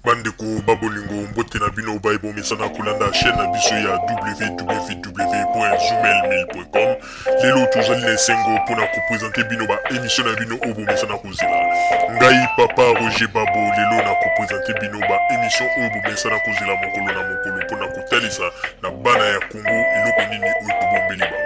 Bandeko ba bolingo, mbote na bino baye bomesana kolanda chaîne na biso ya www.zoomail1000.com. Lelo tozali na esengo mpona kopresente bino ba émission na bino oyo bomesana kozela. Ngai papa Roger Babo lelo na kopresente bino ba émission oyo bomesana kozela mokolo na mokolo mpona kotalisa na bana ya Congo eloko nini oyo tobombeli bango.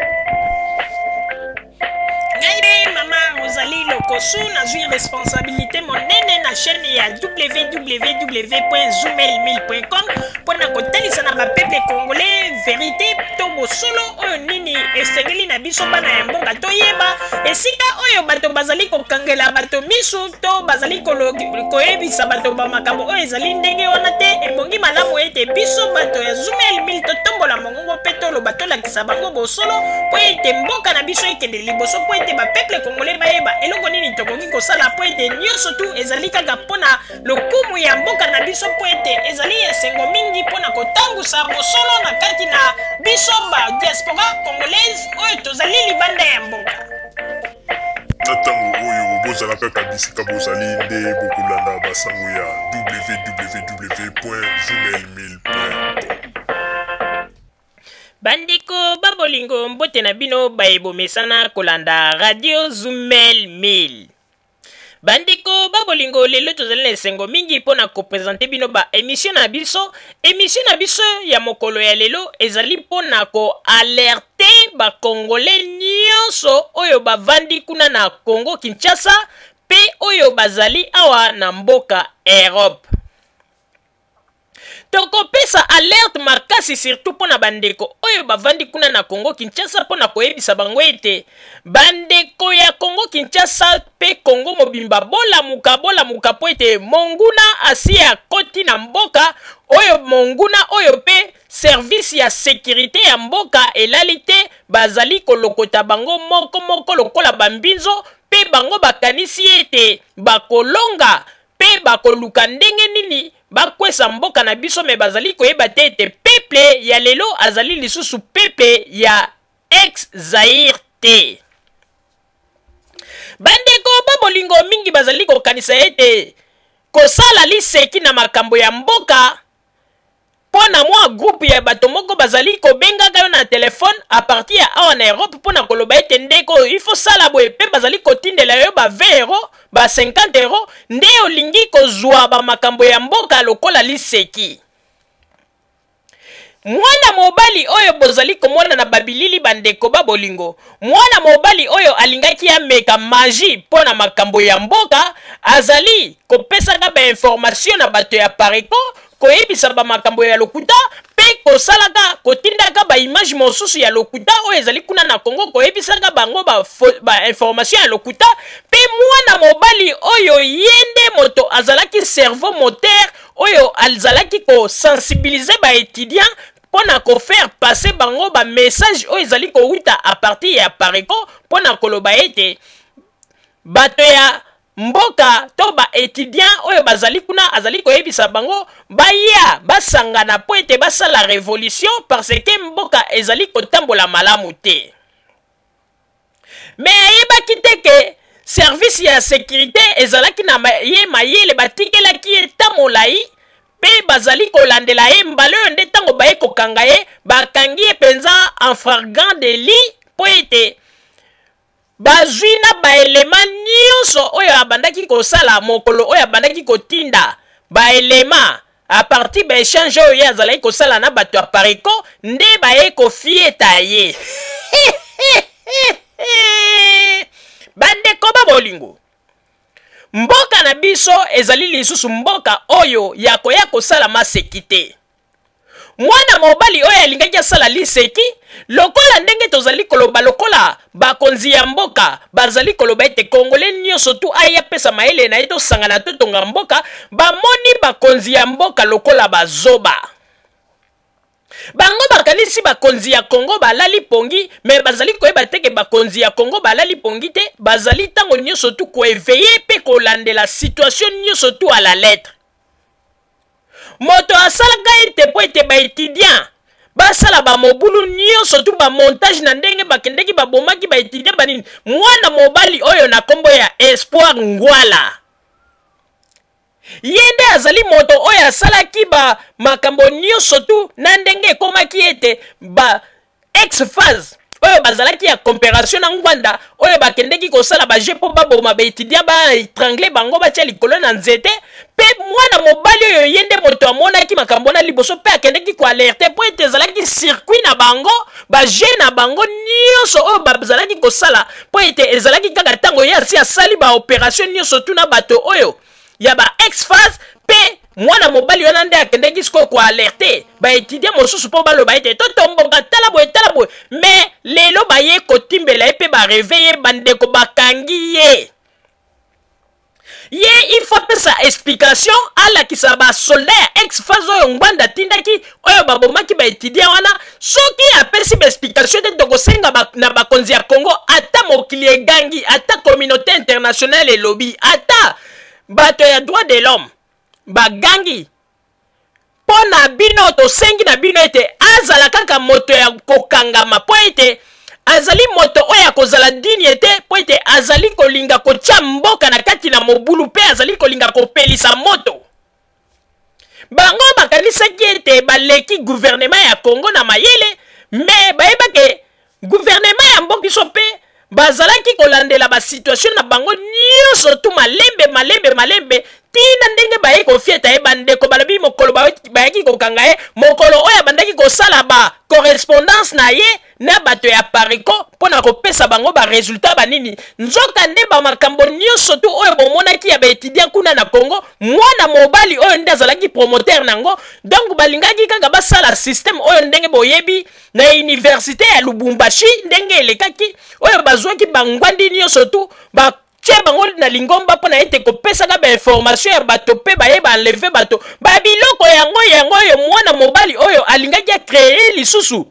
Ngai mpe mama Rosalie Lokosu nazwi responsabilité monene na chaîne ya www.zoomel1000.com mpo na kotalisa na bapeuple congolais verité to bosolo oyo nini esengeli na biso bana ya mboka toyeba esika oyo bato bazali kokangela bato misu to bazali koyebisa bato bamakambo oyo ezali ndenge wana te. Ebongi malamu ete biso bato ya Zoomel 1000 totombola mongongo mpe toloba, tolakisa bango bosolo mpo ete mboka na biso ekende liboso, mpo ete bapeuple congolais bayeba eloko nini tokoki kosala, mpo ete nyonso tu ezali kaka mpo na lokumu ya mboka na biso, mpo ete ezali esengo mingi mpo na kotangusa bosolo na kati na biso ba diaspora congolaise oyo tozali libanda ya mboka. Na ntango oyo bozala kaka bisika bozali nde bokolanda basango ya www.zoomail1000.com. Bandeko ba bolingo, mbote na bino baye bomesana kolanda radio Zumel 1000. Bandeko ba bolingo, lelo tozali na esengo mingi mpo na kopresente bino ba emission na biso. Emission na biso ya mokolo ya lelo ezali mpo na koalerte ba Congolais nyonso oyo bavandi kuna na Congo Kinshasa mpe oyo bazali awa na mboka Europe. Tokopesa alerte makasi surtout mpo na bandeko oyo bavandi kuna na Congo Kinshasa mpo na koyebisa bango ete bandeko ya Congo Kinshasa mpe Congo mobimba, bolamuka, bolamuka mpo ete monguna asi akoti na mboka oyo. Monguna oyo mpe service ya sécurité ya mboka elali te, bazali kolokota bango moko moko lokola bambinzo, mpe bango bakanisi ete bakolonga mpe bakoluka ndenge nini bakwesa mboka na biso, me bazali koyeba te ete peuple ya lelo azali lisusu peuple ya ex Zaire te. Bandeko ba bolingo, mingi bazali kokanisa ete kosala liseki na makambo ya mboka mpo na mwa groupe ya bato moko bazali kobengaka yo na telefone a partir ya awa na Europe mpo na koloba ete ndeko, il faut sala boye, mpe bazali kotindela yo ba 20 euro, ba 50 euro, nde olingi kozwa bamakambo ya mboka lokola liseki. Mwana mobali oyo bozali komona na babilili, bandeko ba bolingo, mwana mobali oyo alingaki ameka magie mpo na makambo ya mboka, azali kopesaka bainformation na bato ya Apareco, koyebisa bamakambo ya lokuta mpe kosalaka kotindaka baimage mosusu ya lokuta oyo ezali kuna na Congo, koyebisaka bango bainformation ba ya lokuta. Mpe mwana mobali oyo ye nde moto azalaki cerveau moteur oyo azalaki kosensibiliser baétudiant mpo na kofaire passer bango bamessage oyo ezali kowuta a partir ya Apareco, mpo na koloba ete bato ya mboka to baétudiant oyo bazali kuna, azali koyebisa bango baya basangana mpo ete basala révolution parce que mboka ezali kotambola malamu te. Me ayebaki te ke service ya sécurité ezalaki na ye mayele, batikelaki ye ta molai mpe bazali kolandela ye. Mbala oyo nde ntango baye kokanga ye, bakangi ye mpenza en flagrant délit, mpo ete bazwi na baelema nyonso oyo abandaki kosala mokolo oyo abandaki kotinda baelema a partir baéchange oyo ye azalaki kosala na bato ya Apareco, nde baye kofieta ye. Bandeko ba bolingo, mboka na biso ezali lisusu mboka oyo ya koya kosala maseki te. Mwana mobali oyo alingaki asala liseki lokola ndenge tozali koloba, lokola bakonzi ya mboka bazali koloba ete Congolais nyonso tu aya pesa mayele na ye, tosangana totonga mboka, bamoni bakonzi ya mboka lokola bazoba. Bango bakanisi bakonzi ya Kongo balali pongi, me bazali koyeba te ke bakonzi ya Kongo balali pongi te, bazali ntango nyonso tu koéveiller mpe kolandela situation nyonso tu à la lettre. Moto asalaka ete mpo ete baétudiant basala bamobulu nyonso tu, bamontage na ndenge bakendeki babomaki baétudiant banini, mwana mobali oyo na nkombo ya Espoir Ngwala, ye nde azali moto oyo. ba makambo nyonso tu na ndenge ekomaki ete ba ex-faz oyo bazalaki ya coopération na Ngbanda, oyo bakendeki kosala ba jeu mpo baboma ba étudiant, ba étrangle bango, batia likolo na nzete. Mpe mwana mobali oyo ye nde moto amonaki makambo wana liboso mpe akendeki koalerte, mpo ete ezalaki circuit na bango, ba jeu na bango nyonso oyo bazalaki kosala, mpo ete ezalaki kaka ntango ye asi asali ba opération nyonso tu na bato oyo ya ba ex-faz. Mpe mwana mobali wana nde akendeki sikoyo koalerte baétudiant mosusu mpo baloba ete totomboka, tala boye, tala boye. Mais lelo baye kotimbela ye mpe bareve ye. Bandeko, bakangi ye. Ye il faut apesa explication, alakisa basoldat ya ex-faz oyo Ngbanda atindaki, oyo babomaki baétudiant wana. Soki apesi baexplication te, tokosenga na bakonzi ya Congo, ata mokili egangi, ata communauté internationale elobi, ata bato ya droit de l'homme bagangi mpo na bino, tosengi na bino ete azala kaka moto ya kokangama, mpo ete azali moto oyo akozala digne te, mpo ete azali kolinga kotia mboka na kati na mobulu mpe azali kolinga kopelisa moto. Bango bakanisaki ete baleki gouvernement ya Congo na mayele, mais bayebake gouvernement ya mboka biso mpe bazalaki kolandela basituation na bango nyonso tu malembe malembe malembe, ntina ndenge baye kofieta ye. Bandeko, balobi mokolo bayaki kokanga ye, mokolo oyo abandaki kosala ba correspondance na ye na bato ya Apareco mpo na kopesa bango baresultat banini. Nzoka nde bamakambo nyonso tu oyo bomonaki ya baétudiant kuna na Congo, mwana mobali oyo nde azalaki promoteur nango. Donc balingaki kaka basala système oyo ndenge boyebi na université ya Lubumbashi, ndenge elekaki, oyo bazwaki bangwandi nyonso tu, batie bango na lingomba mpo na ete kopesaka bainformation ya bato mpe baye baenlever bato babiloko yango. Yango oyo mwana mobali oyo alingaki acréer lisusu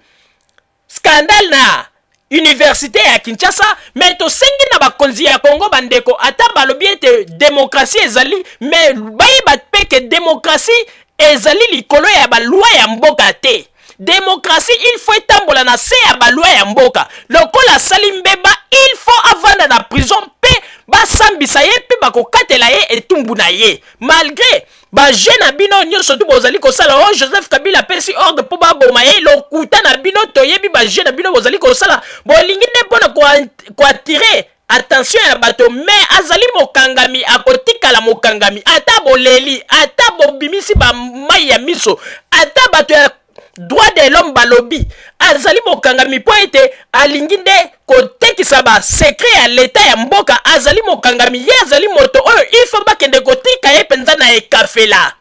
scandale na université ya Kinshasa. Mais tosengi na bakonzi ya Congo, bandeko, ata balobi ete démocratie ezali, mais bayeba mpe ke démocratie ezali likolo ya baloi ya mboka te. Démocratie, il faut etambola na se ya baloi ya mboka. Lokola asali mbeba, il faut avanda na prison mpe basambisa ye mpe bakokatela ye etumbu na ye, malgré bajeu na bino nyonso tu bozali kosala. O Joseph Kabila apesi ordre mpo baboma ye, lokuta na bino. Toyebi bajeu na bino bozali kosala, bolingi nde mpona koattirer attention ya bato. Mais azali mokangami, akotikala mokangami, ata boleli, ata bobimisi bamai ya miso, ata bato ya droit de l'homme balobi. Azali mokangami mpo ete alingi nde kotekisa basecret ya leta ya mboka. Azali mokangami, ye azali moto oyo il faut bakende kotika ye mpenza na ekafela,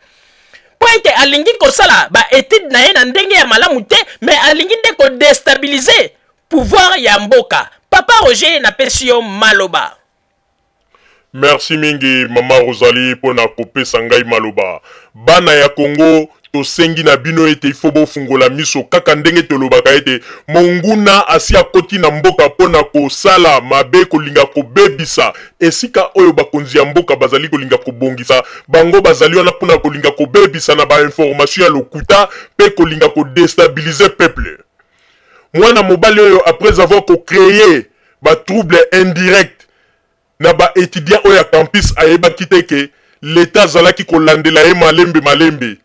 mpo ete alingi kosala baétude na ye na ndenge ya malamu te, mais alingi nde kodéstabiliser pouvoir ya mboka. Papa Roger, napesi yo maloba. Merci mingi, mama Rosalie, mpona kopesa ngai maloba. Bana ya Kongo, tosengi na bino ete ifo bofungola miso, kaka ndenge tolobaka ete monguna asi akoti na mboka mpona kosala mabe, kolinga kobebisa esika oyo bakonzi ya mboka bazali kolinga kobongisa. Bango bazali wana mpona kolinga kobebisa na bainformation ya lokuta mpe kolinga kodéstabiliser peuple. Mwana mobali oyo, après avoir kocréer batrouble indirect na baétudiant oyo ya campus, ayebaki te ke leta azalaki kolandela ye malembe malembe.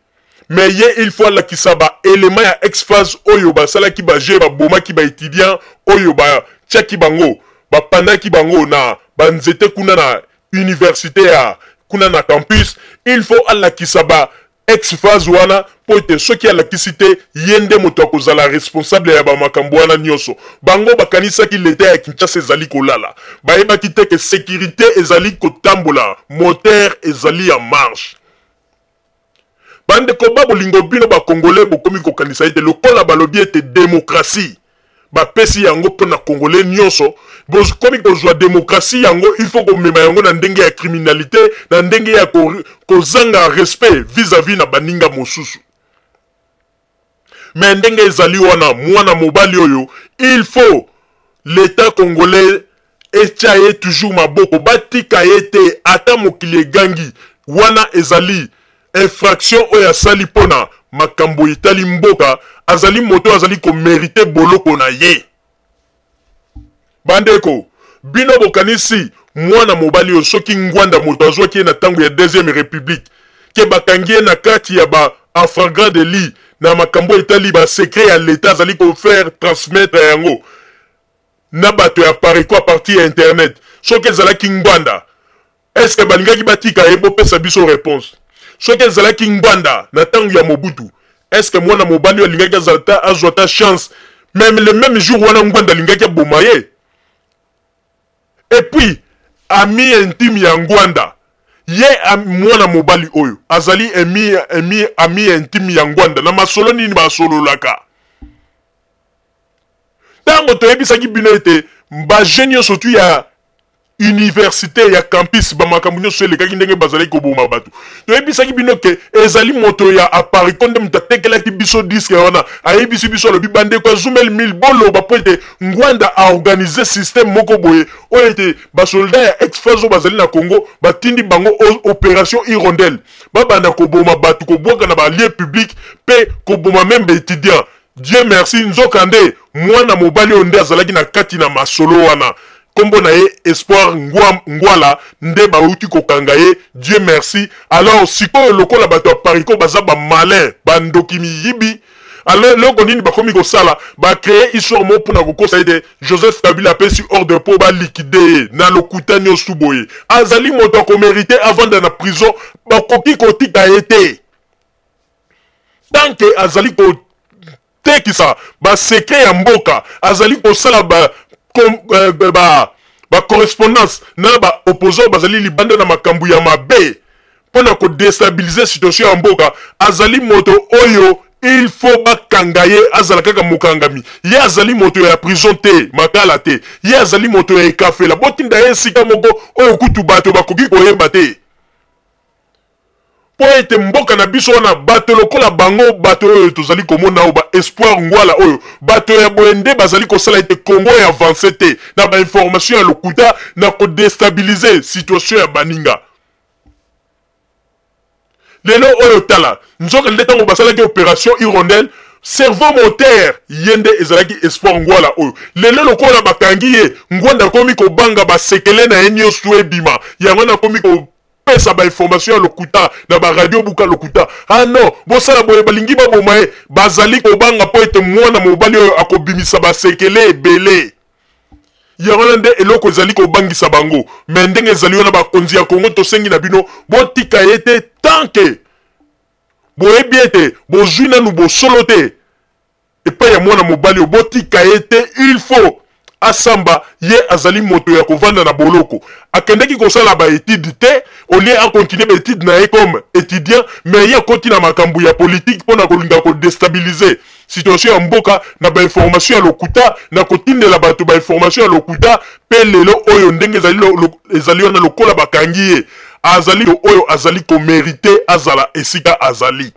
Mais ye, il faut alakisa baélément ya ex-faz oyo basalaki bajeu, babomaki baétudiant oyo, batiaki bango, bapandaki bango na banzete kuna na université ya kuna na campus. Il faut alakisa ba ex-faz wana, mpo ete soki alakisi te, ye nde moto akozala responsable ya bamakambo wana nyonso. Bango bakanisaki leta ya Kinshasa ezali kolala, bayebaki te ke sécurité ezali kotambola, moteur ezali ya marche. Bandeko ba bolingo, bino bakongole bokomi kokanisa ete lokola balobi ete démocratie bapesi yango mpo na Congolais nyonso, bokomi kozwa démocratie yango, il faut komema yango na ndenge ya criminalité, na ndenge ya kozanga respect vis-à-vis na baninga mosusu. Mais ndenge ezali wana, mwana mobali oyo, il faut l'état congolais etia ye toujours maboko, batika ye te ata mokili egangi. Wana ezali infraction oyo asali mpona makambo etali mboka. Azali moto azali komériter boloko na ye. Bandeko, bino bokanisi mwana mobali oyo, soki Ngbanda moto azwaki ye na ntango ya deuxième république, ke bakangi ye na kati ya ba En flagrant délit na makambo etali ba secret ya l'État, azali ko faire transmettre yango na bato ya Apareco à partir ya internet. Soki ezalaki Ngbanda, est-ce que balingaki batika ye? Bopesa biso réponse. Soki ezalaki Ngbanda na ntango ya Mobutu, est-ce que mwana mobali oyo alingaki azala ta azwa ta chance? Même le même jour wana, Ngbanda alingaki aboma ye. Et puis ami intime ya Ngbanda, ye mwana mobali oyo azali ami intime ya Ngbanda, na masolo nini basololaka? Ntango toyebisaki bino ete bajeune nyonso tu ya université ya campus, bamakambo nyonso elekaki, ndenge bazalaki koboma bato, toyebisaki bino ke ezali moto ya Apareco nde moto atekelaki biso disque wana. Ayebisi biso, alobi: "Bandeko ya Zumel Mille, boloba po ete Ngbanda aorganiser système moko boye oyo ete basoldat ya ex-FAZ oyo bazali na Congo, batindi bango opération Hirondelle, babanda koboma bato, kobwaka na balieu public mpe koboma même baétudiant." Dieu merci, nzoka nde mwana mobali oyo nde azalaki na kati na masolo wana. Nkombo na ye Espoir Ngwala, nde bauti kokanga ye, Dieu merci. Alors sikoyo, lokola bato ya Apareco baza bamalin, bandoki, miyibi, alors eloko nini bakomi kosala? Bacréer histoire moko mpona kokosa ete Joseph Kabila apesi ordre mpo baliquider ye. Na lokuta nyonso boye, azali moto akomériter avanda na prison. Bakoki kotika ye te tant que azali kotekisa basecret ya mboka, azali kosala ba correspondance na baopposant bazali libanda na makambo ya mabe mpo na kodéstabiliser situation ya mboka. Azali moto oyo il faut bakanga ye, azala kaka mokangami. Ye azali moto ya prison te, Makala te. Ye azali moto ya ekafela. Botinda ye esika moko oyo kutu bato bakoki koyeba te, mpo ete mboka na biso wana, bato lokola bango, bato oyo tozali komona oyo, ba Espoir Ngwala oyo, bato ya boye nde bazali kosala ete Congo ya avance te, na bainformation ya lokuta, na kodéstabiliser situation ya baninga. Lelo oyo, tala, nzoka nde ntango basalaki opération Hirondelle, cerveau moteur ye nde ezalaki Espoir Ngwala oyo. Lelo lokola bakangi ye, Ngbanda akomi kobanga basekele na ye nyonso ebima. Yango nakomi kopesa bainformation ya lokuta na baradio buka lokuta: "Ah non, bosala boye, balingi baboma ye." Bazali kobanga mpo ete mwana mobali oyo akobimisa basekele ebele. Yango wana nde eloko ezali kobangisa bango. Mais ndenge ezali wana, bakonzi ya Kongo, tosengi na bino, botika ye te tant que boyebi ete bozwi nanu bosolo te epai ya mwana mobali oyo. Botika ye te, il faut asamba. Ye azali moto ya kovanda na boloko. Akendeki kosala baétude te. Au lieu acontinuer baétude na ye comme étudiant, mais ye akoti na makambo ya politike mpo na kolinga kodéstabiliser situation ya mboka na bainformation ya lokuta, na kotindela bato bainformation ya lokuta. Mpe lelo oyo, ndenge ezali wana, lokola bakangi ye, azali oyo azali komériter azala esika azali.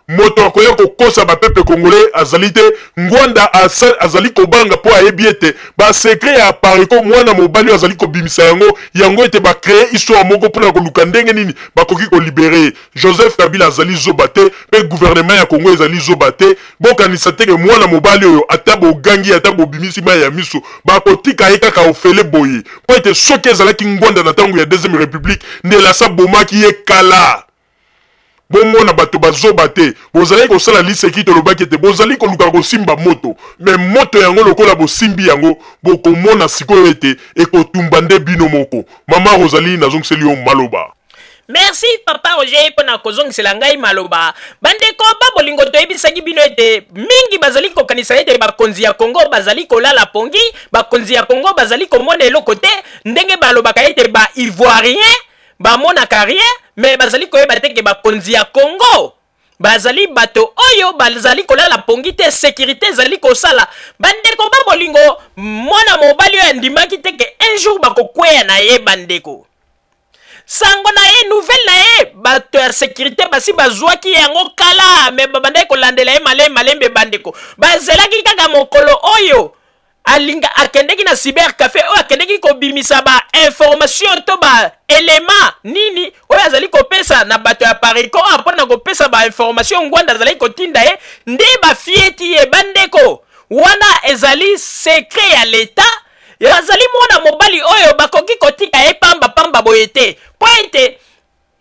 Moto akoya kokosa bapeuple congolais azali te. Ngbanda azali kobanga mpo ayebi ete basecret ya Apareco, mwana mobali oyo azali kobimisa yango. Yango ete bacréer histoire moko mpona koluka ndenge nini bakoki kolibérer ye. Joseph Kabila azali zoba te, mpe gouvernement ya Kongo ezali zoba te. Bokanisa te ke mwana mobali oyo, ata bogangi, ata bobimisi mai ya miso, bakotika ye kaka ofele boye. Mpo ete soki ezalaki Ngbanda na ntango ya Deuxième République, ndelasa bomaki ye kala. Bomona bato bazoba te. Bozalaki kosala liseki, tolobaki ete bozali koluka kosimba moto, mais moto yango, lokola bosimbi yango, bokomona sikoyo ete ekotumba nde bino moko. Mama Rosalie, nazongiseli yo maloba. Merci, papa Roger, mpo na kozongisela ngai maloba. Bandeko babolingo, toyebisaki bino ete mingi bazali kokanisa ete bakonzi ya Kongo bazali kolala pongi, bakonzi ya Kongo bazali komona eloko te, ndenge balobaka ete baivoirien bamonaka rien. Mais bazali koyeba te ke bakonzi ya Kongo bazali bato oyo bazali kolala pongi te. Sécurité ezali kosala. Bandeko babolingo, mwana mobali oyo andimaki te ke un jour bakokweya na ye. Bandeko, sango na ye, nouvelle na ye, bato ya sécurité basi bazwaki yango kala, mais babandaki kolandela ye malembe malembe. Bandeko, bazelaki kaka mokolo oyo alinga akendeki na cyber café, oyo akendeki kobimisa bainformation to baelema nini oyo azali kopesa na bato ya Apareco oyo mpona kopesa bainformation Ngbanda azalaki kotinda ye, nde bafieti ye. Bandeko, wana ezali secret ya leta. Azali mwana mobali oyo bakoki kotika ye pamba pamba boye te, mpo ete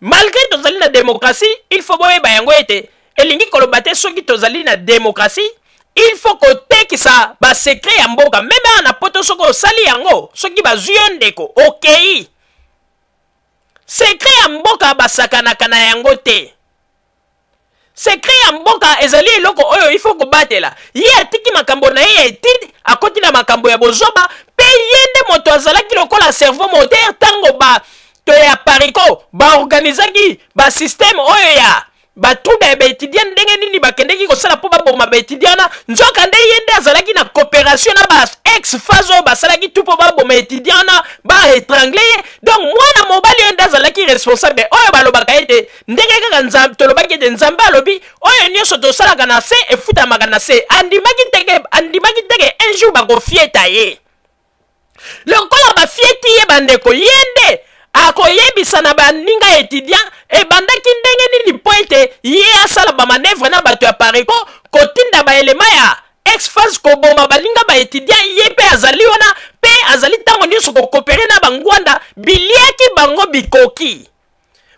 Malgré tozali na démocratie, il faut boyeba yango ete elingi koloba te soki tozali na démocratie, il faut kotekisa basecret ya mboka. Meme awa na Poto, soki osali yango, soki bazwi yo, ndeko, okei. Secret ya mboka basakanaka na yango te. Secret ya mboka ezali eloko oyo il faut kobatela. Ye atiki makambo na ye ya étude, akoti na makambo ya bozoba. Mpe ye nde moto azalaki lokola cerveau moteur ntango bato ya Apareco baorganizaki basystème oyo ya batrouble ya baétudiant, ndenge nini bakendeki kosala mpo baboma baétudiant wana. Nzoka nde ye nde azalaki na coopération na ba ex FAZ oyo basalaki tu mpo baboma étudiant wana, baétrangle ye. Donc mwana mobali oyo nde azalaki responsable. Oyo balobaka ete ndenge kaka Nzambe, tolobaki ete Nzambe alobi oyo nyonso tosalaka na se efutamaka na se. Andimaki teke un jour bakofieta ye lokola bafieti ye. Bandeko, ye nde akoyebisa na baninga étudiant ebandaki ndenge nini mpo ete ye asala bamanœuvre na bato ya Apareco kotinda baelema ya ex-FAZ koboma baninga baétudiant. Ye mpe azali wana mpe azali ntango nyonso kocoopérer na bangwanda biliaki bango bikoki,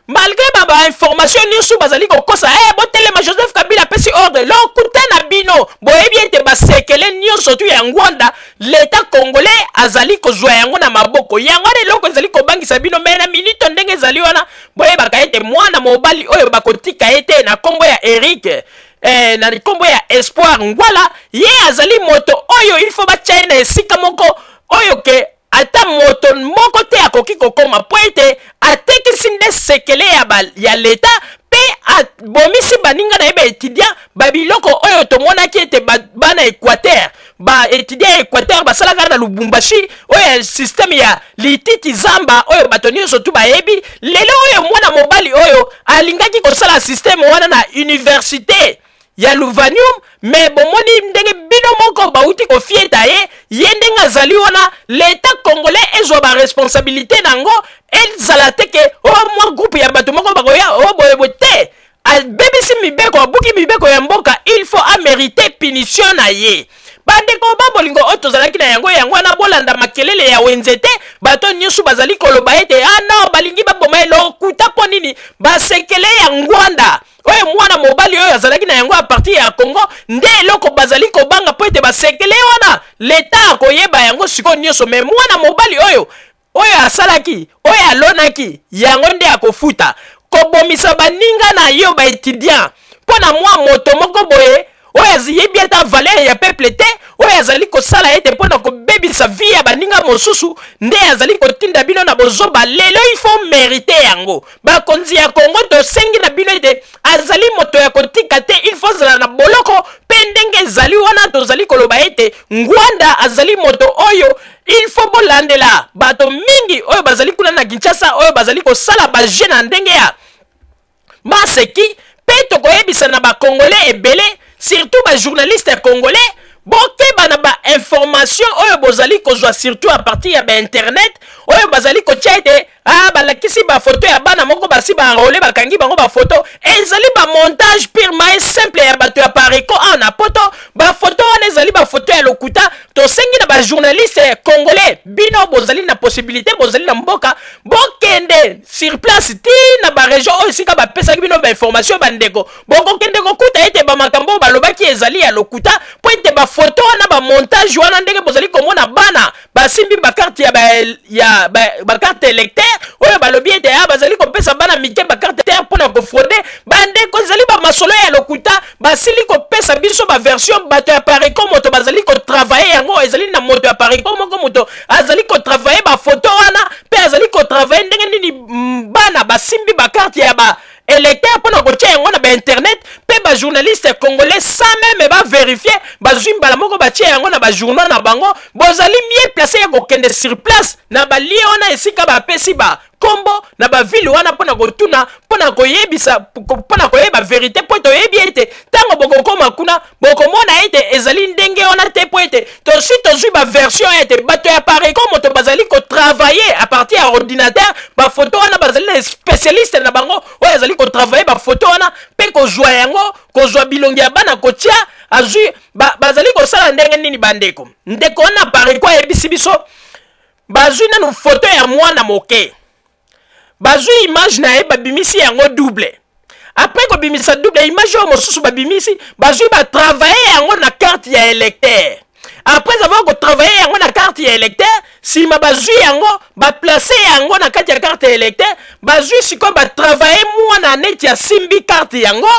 malgré bainformation nyonso bazali kokosa. Botelema, Joseph Kabila apesi ordre. Lokuta na bino. Boyebi ete basekele nyonso tu ya Ngwanda, l'État congolais azali kozwa yango na maboko. Yango wana eloko ezali kobangisa bino. Me na minito ndenge ezali wana, boyebaka ete mwana mobali oyo bakotika ye te na nkombo ya Eric, na nkombo ya Espoir Ngwala. Ye azali moto oyo il faut batya ye na esika moko oyo ke ata moto moko te akoki kokoma, mpo ete atekisi nde sekele ya leta mpe abomisi baninga na ye baétudiant. Babiloko oyo tomonaki ete bana Équateur, baétudiant ya Équateur basalaka na Lubumbashi, oyo ya système ya lititi zamba oyo bato nyonso tu bayebi lelo oyo, mwana mobali oyo alingaki kosala système wana na université ya Lovanium. Me bomoni ndenge bino moko bauti kofieta ye. Ye ndenge azali wana, l'État congolais ezwa baresponsabilité nango. Ezala te ke o mwa groupe ya bato moko bakoya o boyeboye te. Abebisi mibeko, abuki mibeko ya mboka, il faut amérite punition na ye. Bandeko babolingo, oyo tozalaki na yango, yango wana. Bolanda makelele ya wenze te. Bato nyonso bazali koloba ete ah non, balingi baboma ye, lokuta. Mpo nini? Basekele ya Ngwanda oyo mwana mobali oyo azalaki na yango à partir ya Congo nde eloko bazali kobanga, mpo ete basekele wana leta akoyeba yango sikoyo nyonso. Me mwana mobali oyo, oyo asalaki, oyo alonaki, yango nde akofuta. Kobomisa baninga na yo baétudiant mpo na mwa moto moko boye oyo ayebi ata valeur ya peuple te, oyo azali kosala ete mpo na kobebisa vie ya baninga mosusu, nde azali kotinda bino na bozoba. Lelo il faut mérite yango. Bakonzi ya Kongo, tosengi na bino ete azali moto ya kotika te, il faut azala na boloko. Mpe ndenge ezali wana, tozali koloba ete Ngwanda azali moto oyo il faut bolandela. Bato mingi oyo bazali kuna na Kinshasa, oyo bazali kosala bajeu na ndenge ya maseki, mpe tokoyebisa na bacongolais ebele, surtout bajournaliste congolais, bokeba na bainformation oyo bozali kozwa, surtout à partir ya bainternet oyo bazali kotia ete ah, balakisi bafoto ya bana moko basi baenrôler, bakangi bango bafoto. Ezali bamontage purement et simple ya bato ya Apareco awa na Poto. Bafoto wana ezali bafoto ya lokuta. Tosengi na bajournaliste congolais, bino bozali na possibilité, bozali na mboka, bokende sur place ti na barégion oyo esika bapesaki bino bainformation. Bandeko, bokokende kokuta ete bamakambo oyo balobaki ezali ya lokuta, mpo ete bafoto wana, bamontage wana, ndenge bozali komona bana basimbi bacarte ya bacarte électeur oyo balobi ete ah, bazali kopesa bana mike bacarte électeur mpona kofrauder. Bandeko, ezali bamasolo ya lokuta. Basili kopesa biso baversion. Bato ya Apareco moto bazali kotravailler yango. Ezali na moto ya Apareco moko moto azali kotravailler bafoto wana, mpe azali kotravailler ndenge nini bana basimbi bacarte ya ba électeur mpona kotia yango na bainternet. Mpe bajournaliste congolais, sans même bavérifie, bazwi mbala moko batia yango na bajournal na bango. Bozali mieux placé ya kokende sur place na balieu wana esika bapesi ba kombo na bavile wana mpona kotuna, mpona koyebisa, mpona koyeba vérité, mpo toyebi ete ntango bokokoma kuna, bokomona ete ezali ndenge wana te, mpo ete tosi tozwi baversion ete bato ya Apareco moto bazali kotravailler à partir ya ordinateur bafoto wana. Bazali na spécialiste na bango oyo azali kotravailler bafoto wana mpe kozwa yango, kozwa bilongi ya bana kotia. Azwi bazali kosala ndenge nini, bandeko? Ndeko wana Apareco ayebisi biso, bazwi nanu foto ya mwana moke. Bazwi image na ye, babimisi yango double. Après kobimisa double image oyo mosusu babimisi, bazwi batravaille yango na carte ya électeur. Après avoir kotravaille yango na carte ya électeur, nsima bazwi yango baplace yango na kati ya carte ya électeur. Bazwi sikoyo batravaille mwana neti asimbi carte yango.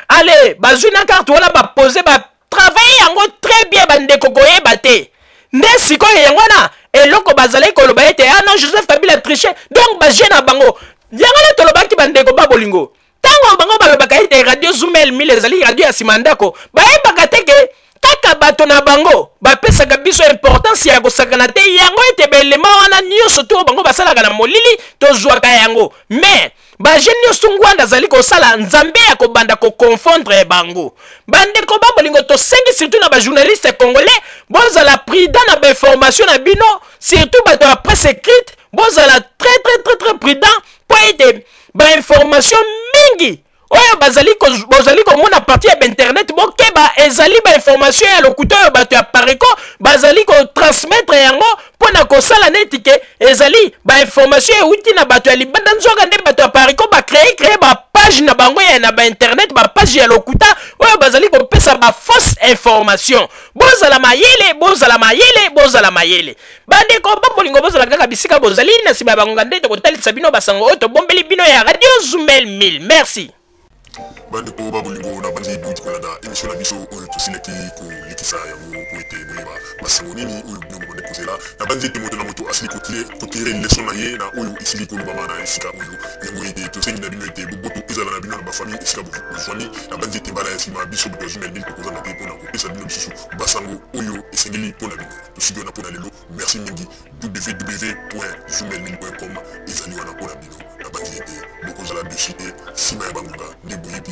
Ale bazwi na carte wana, bapose, batravaille yango très bien. Bandeko, koyeba te nde sikoyo yango wana eloko bazalaki koloba ete ah non, Joseph Kabila triche. Donc bajeu na bango yango nde tolobaki. Bandeko ba bolingo, ntango bango balobaka ete radio Zumel 1000 ezali radio ya nsima ndako, bayebaka te ke kaka bato na bango bapesaka biso importance ya kosakana te. Yango ete baelema wana nyonso to bango basalaka na molili, tozwaka yango. Mais bajeu nyonso Ngwanda azali kosala, Nzambe ya kobanda koconfondre bango. Bandeko ba bolingo, tosengi surtout na bajournaliste congolais, bozala prudent na bainformation na bino, surtout bato ya presse écrite, bozala très très très très prudent, mpo ete bainformation mingi oyo bazali bozali komona partie ya bainternet, bokeba, ezali bainformation ya lokuta oyo bato ya Apareco bazali kotransmettre yango mpo na kosala neti ke ezali bainformation euti na bato ya libanda. Nzoka nde bato ya Apareco bacréer créer bapage na bango ya na bainternet, bapage ya lokuta oyo bazali kopesa bafausse information. Bozala mayele, bozala mayele, bozala mayele. Bandeko babolingo, bozala kaka bisika bozali. Na nsima ya bangonga nde tokotalisa bino basango oyo tobombeli bino ya radio Zumel 1000. Merci. Bandeko babolingo, na banzi bouti kolanda émission na biso oyo tosilaki kolekisa yango po ete boyeba basango nini oyo bino bobande kozela. Na banzi ete moto na moto asili kotirer leçon na ye na oyo esili kolobama na esika oyo. Yango ete tosengi na bino ete boboto ezala na bino na bafamille esika bozwami. Na banzi ete mbala ya nsima, biso bato ya Zumel 1000 tokozanga te mpona kopesa bino lisusu basango oyo esengeli mpona bino. Tosuki wana mpona lelo. Merci mingi. www.zumel1000.com ezali wana mpona bino. Na banzi ete bokozala déçus te. Nsima ya bangonga nde boyebi.